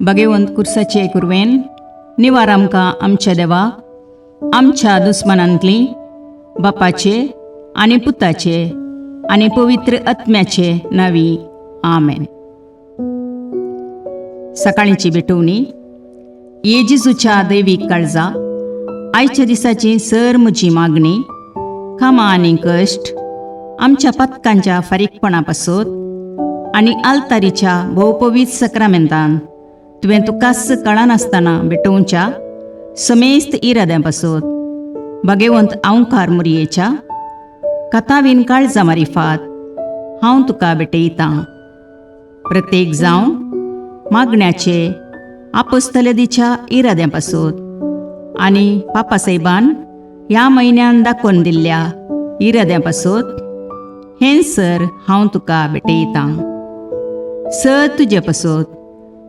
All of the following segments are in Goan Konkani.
भगेवंत कुर्साचे कुरवेन निवार आमकां आमच्या देवा, आमच्या दुस्मानांतली बापाचे आनी पुताचे आनी पवित्र आत्म्याचे नावी, आमेन. सकाळीची भेटवणी. ये जेजूच्या दैवीक काळजा, आयच्या दिसाची सर म्हजी मागणी, कामां आनी कश्ट, आमच्या पथकांच्या फारीकपणा पासत आनी आलतारीच्या भोवपवीत सक्रामेंतान तुवें तुकाच कळनासतना भेटोवच्या समेस्त इराद्यां पासत, भगेवंत आंवकार मुरयेच्या कथावीन काळजा मारिफात हांव तुका भेटयतां. प्रत्येक जावं मागण्याचे आपोस्तलदीच्या इराद्यां पासत आनी पापासाहेबान ह्या म्हयन्यान दाखोवन दिल्ल्या इराद्यां पासत हें सर हांव तुका भेटयतां. सर तुजे पासत,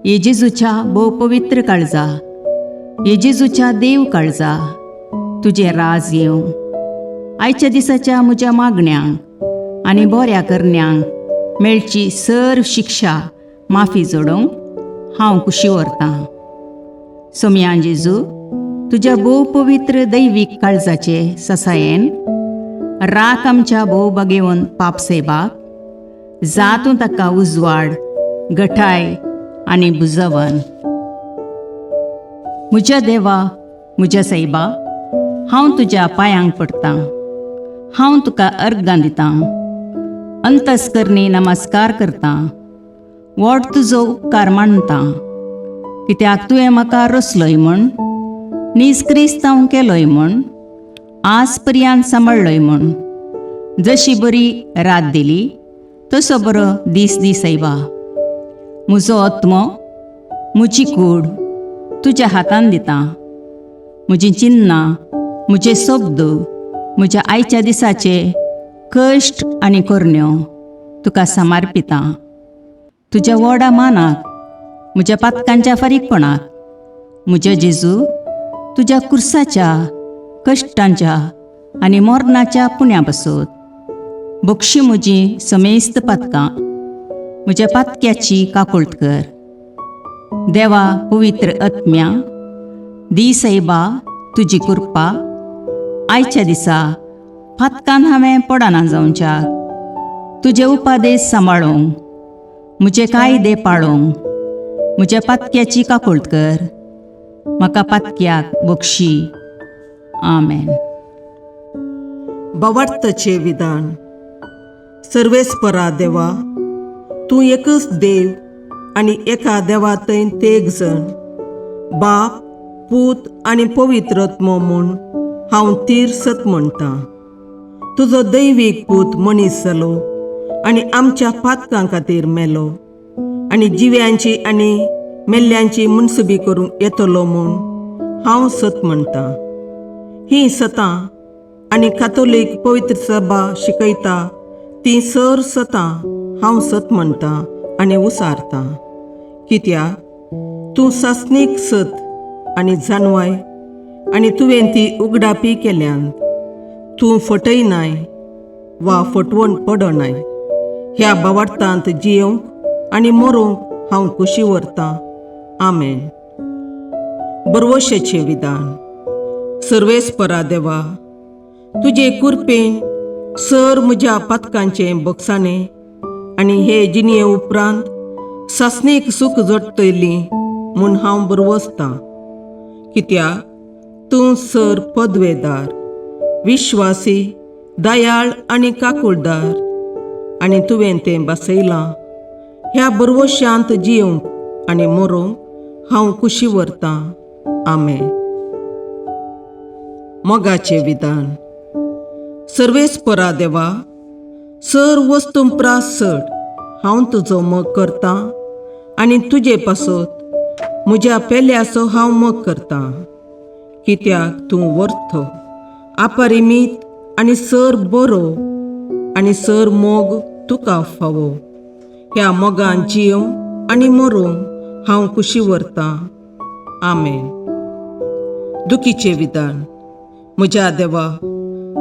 ये जेजूच्या भोव पवित्र काळजा, ये जेजूच्या देव काळजा, तुजें राज येवं. आयच्या दिसाच्या म्हज्या मागण्यांक आनी बऱ्या करण्यांक मेळची सर शिक्षा माफी जोडूंक हांव खुशी व्हरतां. सोमया जेजू, तुज्या भोव पवित्र दैवीक काळजाचे ससायेन राख आमच्या भोव बागेवन पाप सेबाक, जातूं ताका उजवाड, गठाय आनी बुजवन. म्हज्या देवा, म्हज्या सायबा, हांव तुज्या पांयांक पडटां. हांव तुका अर्गां दितां, अंतस्करणी नमस्कार करतां, व्हड तुजो उपकार मानतां, कित्याक तुवें म्हाका रचलोय म्हूण, नीज क्रिस्तांव केलोय म्हूण, आज पर्यंत सांबाळ्ळोय म्हूण. जशी बरी रात दिली तसो बरो दीस दी सायबा. म्हजो आत्मो, म्हजी कूड तुज्या हातान दिता. म्हजीं चिन्नां, म्हजे शब्द, म्हज्या आयच्या दिसाचे कश्ट आनी करण्यो तुका समर्पितां. तुज्या व्हडा मानाक, म्हज्या पातकांच्या फारीकपणाक, म्हज्या जेजू, तुज्या कुर्साच्या कश्टांच्या आनी मरणाच्या पुण्या पासत बक्षी म्हजी समेस्त पातकां. म्हज्या पातक्याची काकुळट कर. देवा, पवित्र आत्म्या, दी सायबा तुजी कृपा. आयच्या दिसा पातकान हांवें पडना जावच्याक, तुजे उपादेश सांबाळूंक, म्हजे कायदे पाळूंक म्हज्या पातक्याची काकुळट कर. म्हाका पातक्याक बक्षी. आमेन. भावार्थाचें विधान. सर्वेस्परा देवा, तूं एकच देव आनी एका देवा थंय तेग जण, बाप, पूत आनी पवित्र आत्मो म्हूण हांव तीर सत म्हणटा. तुजो दैवीक पूत मनीस जालो आनी आमच्या पातकां खातीर मेलो आनी जिव्यांची आनी मेल्ल्यांची मुनसुबी करूंक येतलो म्हूण हांव सत म्हणटा. ही सतां आनी कातोलीक पवित्र सभा शिकयता ती सर सतां हांव सत म्हणटा आनी उसारता, कित्याक तूं सासणीक सत आनी जानवाय आनी तुवें ती उगडापी केल्यान. तूं फटयनाय वा फटवण पडनाय. ह्या भावार्थांत जियोवंक आनी मरूंक हांव खुशी व्हरतां. आमेन. बरवशाचें विधान. सर्वेस्परा देवा, तुजे कुरपेन सर म्हज्या पातकांचें बक्षाणें आनी हे जिणये उपरांत सासणीक सूख जोडटली म्हूण हांव बरवसतां, कित्याक तूं सर पदवेदार, विश्वासी, दयाळ आनी काकुळदार आनी तुवें तें बसयलां. ह्या बरवशांत जियोवंक आनी मरोंक हांव खुशी व्हरतां. आमेन. मोगाचें विधान. सर्वेस्परा देवा, सर वस्तूं प्रास चड हांव तुजो मोग करतां आनी तुजे पासत म्हज्या पेल्याचो हांव मोग करतां, कित्याक तूं वर्थ, अपरिमीत आनी सर बरो आनी सर मोग तुका फावो. ह्या मोगान जियोवंक आनी मरोंक हांव खुशी व्हरतां. आमेन. दुखीचें विधान. म्हज्या देवा,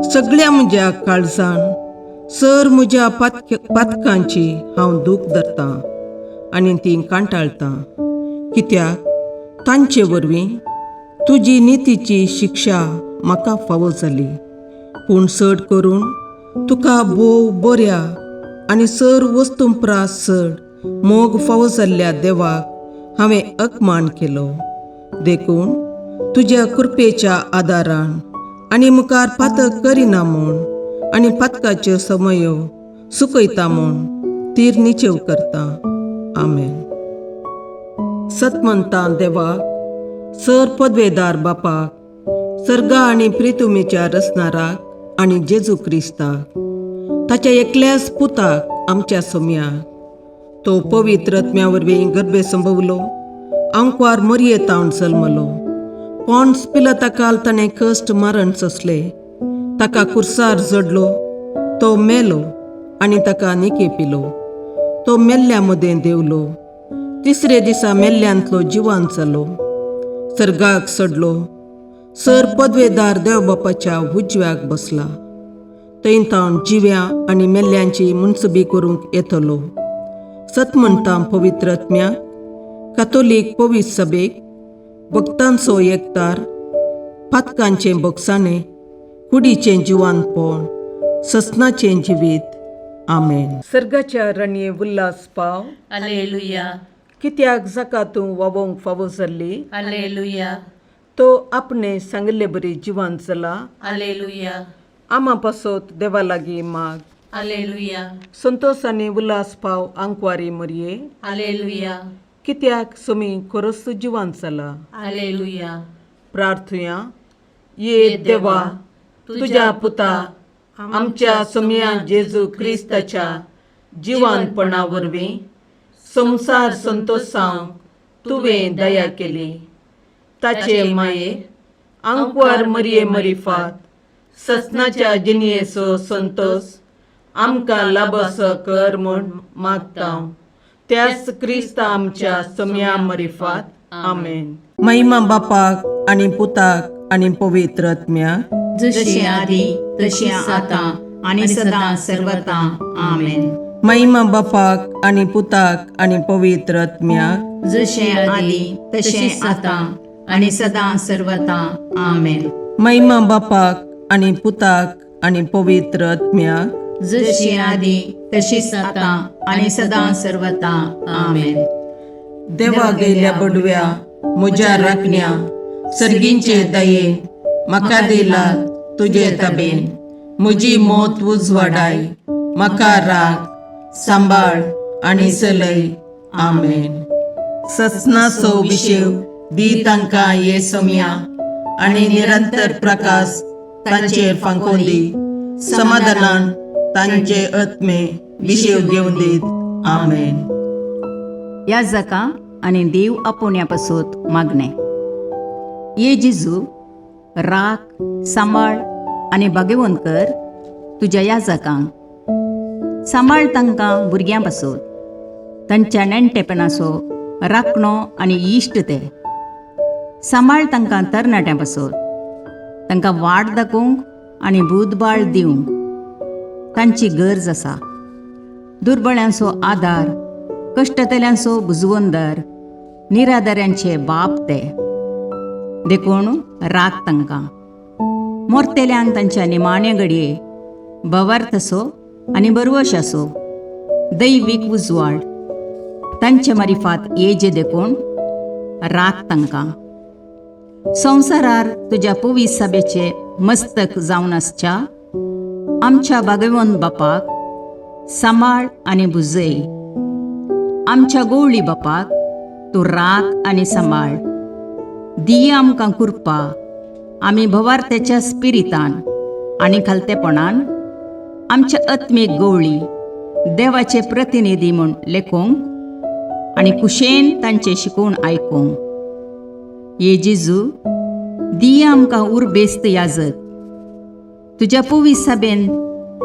सगळ्या म्हज्या काळजान सर म्हज्या पातकांची हांव दूख धरतां आनी ती कांटाळटां. कित्याक तांचे वरवीं तुजी नितीची शिक्षा म्हाका फावो जाली. पूण चड करून तुका भोव बऱ्या आनी सर वस्तूं प्रास चड मोग फावो जाल्ल्या देवाक हांवें अपमान केलो. देखून तुज्या कृपेच्या आदारान आनी मुखार पातक करिना म्हूण आनी पातकाच्यो समयो सुकयता म्हूण तीर निचेव करता. आमेन. सतमंता देवाक, सर पदवेदार बापाक, सर्गा आनी प्रितुमीच्या रचणाराक आनी जेजू क्रिस्ताक, ताच्या एकल्याच पुताक आमच्या सोम्याक, तो पवित्र आत्म्या वरवीं गर्भे संभवलो, आंकवार मरये तावन जल्मलो, पॉन्स पिलताकाल ताणें कश्ट मारण सोंसले, ताका कुर्सार जडलो, तो मेलो आनी ताका निके पिलो, तो मेल्ल्या मदें देंवलो, तिसरे दिसा मेल्ल्यांतलो जिवान जालो, सर्गाक सडलो, सर पदवेदार देव बापाच्या उजव्याक बसला, थंय तावन जिव्या आनी मेल्ल्यांची मुनसबी करूंक येतलो. सत म्हणटा पवित्र आत्म्याक, कातोलीक पवित्र सभेक, भक्तांचो एकतार, पातकांचें भोगसाणें, कुडीचें जिवानपण, ससनाचें जिवीत. आमेन. सर्गाच्या रणये उल्हास पाव. अलेलुया. कित्याक जाका तूं वावोवंक फावो जाल्ली, अलेलुया. तो आपणे सांगिल्ले बरी जिवान जाला. अलेलुया. आमा पासत देवा लागीं माग. अलेलुया. संतोश आनी उल्हास पाव आंकवारी मरये. अलेलुया. कित्याक सुमी खरोच जिवान जाला. अलेलुया. प्रार्थुया. ये देवा, तुज्या पुता आमच्या सोमया जेजू क्रिस्ताच्या जिवानपणा वरवीं संवसार संतोसांक तुवें दया केली. ताचे माये आंकवार मरये मरिफात ससनाच्या जिणयेचो संतोस आमकां लाबसो कर म्हूण मागता, त्याच क्रिस्ता आमच्या सोमया मरिफात. आमेन. महिमा बापाक आनी पुताक आनी पवित्र आत्म्याक, जशी आदी तशी आतां आनी सदां सर्वता. आमेन. महिमा बापाक आनी पुताक आनी पवित्र आत्म्याक, जशें आदी तशें आतां आनी सदां सर्वता. आमेन. महिमा बापाक आनी पुताक आनी पवित्र आत्म्याक, जशी आदी तशीच आतां आनी सदां सर्वता. आमेन. देवा गेल्या बडव्या म्हज्या राखण्या, सर्गींचे दयेन म्हाका दिला तुजे तबेन, म्हजी मोत उजवाडाय, म्हाका राख, सांबाळ आनी चलय. आमेन. ससनाचो विशेव दी तांकां ये सोम्या आनी निरंतर प्रकाश तांचेर फांकोवन दी. समाधानान तांचे आत्मे विशेव घेवन दीत. आमेन. ह्या जाका आनी देव आपोवण्या पासत मागणें. ये जेजू, राख, सांबाळ आनी भाग्यवंत कर तुज्या ह्या जाकांक. सांबाळ तांकां भुरग्यां पासत, तांच्या नेणटेपणाचो राखणो आनी इश्ट ते. सांबाळ तांकां तरणाट्यां पासत, तांकां वाट दाखोवंक आनी बुदबाळ दिवंक तांची गरज आसा. दुर्बळ्यांचो आदार, कश्टतल्यांचो बुजवंदर, निराधाऱ्यांचे बाप ते, देखून राख तांकां. मोरतेल्यांक तांच्या निमाण्या घडये भवार्थ असो आनी बरवश असो दैवीक उजवाड तांचे मारिफात येजे, देखून राख तांकां. संवसारार तुज्या पवित्र सभेचे मस्तक जावन आसच्या आमच्या भागवंत बापाक सांबाळ आनी भुजय. आमच्या गोवळी बापाक तूं राख आनी सांबाळ. दी आमकां कृपा, आमी भवार्थ्याच्या स्पिरितान आनी खालतेपणान आमच्या आत्मीक गवळी देवाचे प्रतिनिधी म्हूण लेखूंक आनी कुशेन तांचें शिकोवन आयकूंक. ये जेजू, दी आमकां उर्बेस्त याजक, तुज्या पवित्र सभेन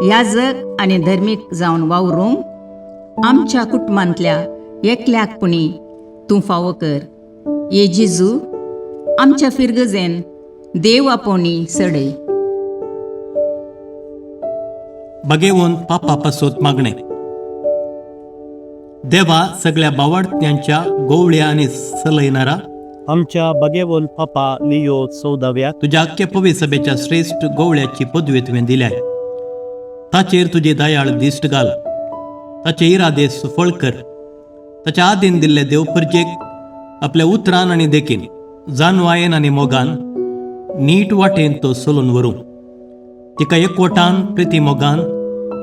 याजक आनी धर्मीक जावन वावरूंक आमच्या कुटुंबांतल्या एकल्याक पुणी तूं फावो कर. ये जेजू, आमच्या फिरगजेन देव आपोवणी सडय. बगेवन पापा पासत मागणें. देवा सगळ्या बावाडत्यांच्या गोवळ्या आनी सलयणारा आमच्या बगेवोल पापा लियो चौदाव्या तुज्या आख्या पवी सभेच्या श्रेश्ठ गोवळ्याची पदवी तुवें दिल्या. ताचेर तुजी दयाळ दिश्ट घाल, ताचे इरादे सुफळ कर. ताच्या आदीन दिल्ले देवपर्जेक आपल्या उतरान आनी देखीन, जानवायेन आनी मोगान नीट वाटेन तो चलून व्हरूं. तिका एकवटान, प्रिती मोगान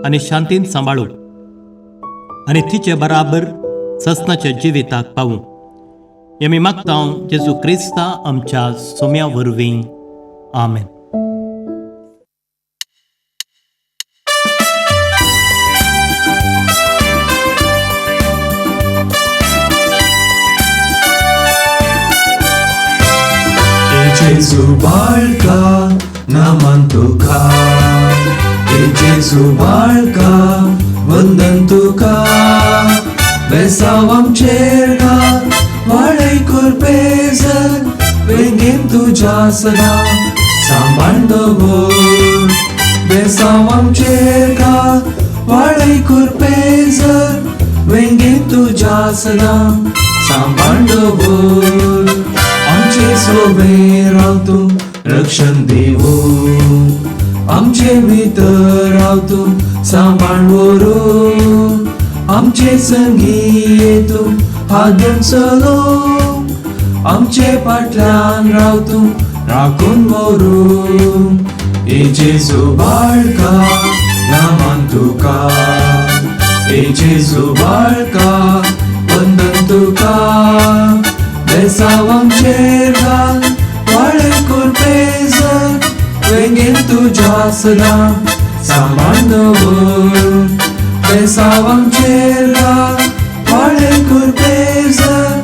आनी शांतीन सांबाळूं आनी तिचे बराबर ससनाच्या जिविताक पावूं. हें आमी मागता जेजू क्रिस्ता आमच्या सोम्या वरवीं. आमेन. Gesù barca naman तुका, हे जेजू बाळका वंदन तुका. बेसांव आमचेर घाल वाडय कुरपेजर, वेंगेन तुज्या सदां सांबाळ दवर. बेसांव आमचेर घाल वाडय कुरपेजर, वेंगेन तुज्या सदां सांबाळ दवर. आमचे सोबे राव तूं रक्षण देवो, आमचे भितर राव तूं सांबाळ व्हरू. आमचे संगी ये तूं हात घेवन चलो, आमचे फाटल्यान राव तूं राखून व्हरू. हे जेजू बाळका नामान तुका, हे जेजू बाळका वंदन तुका. बेसांव आमचेर घाल वाडय कुरपेजर, वेंगेन तुज्या सदां सांबाळ दवर. बेसांव आमचेर घाल वाडय कुरपेजर,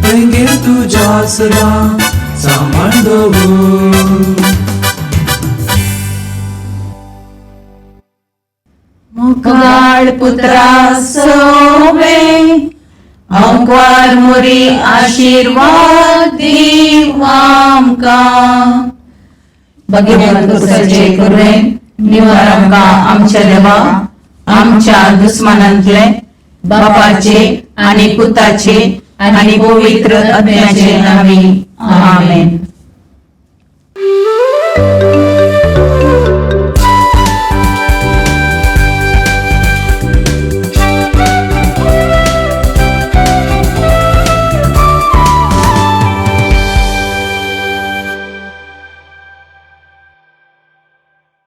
वेंगेन तुज्या सदां सांबाळ दवर. मुखाळ पुत्रा सोवे अंकवार मुरी आशीर्वाद दीव आमकां. भगवंत कुसाचे कुर्वेन निवार आमकां आमच्या देवा आमच्या दुस्मानांतले बापाचे आनी पुताचे आनी पवित्र आत्म्याचे नावी. आमेन.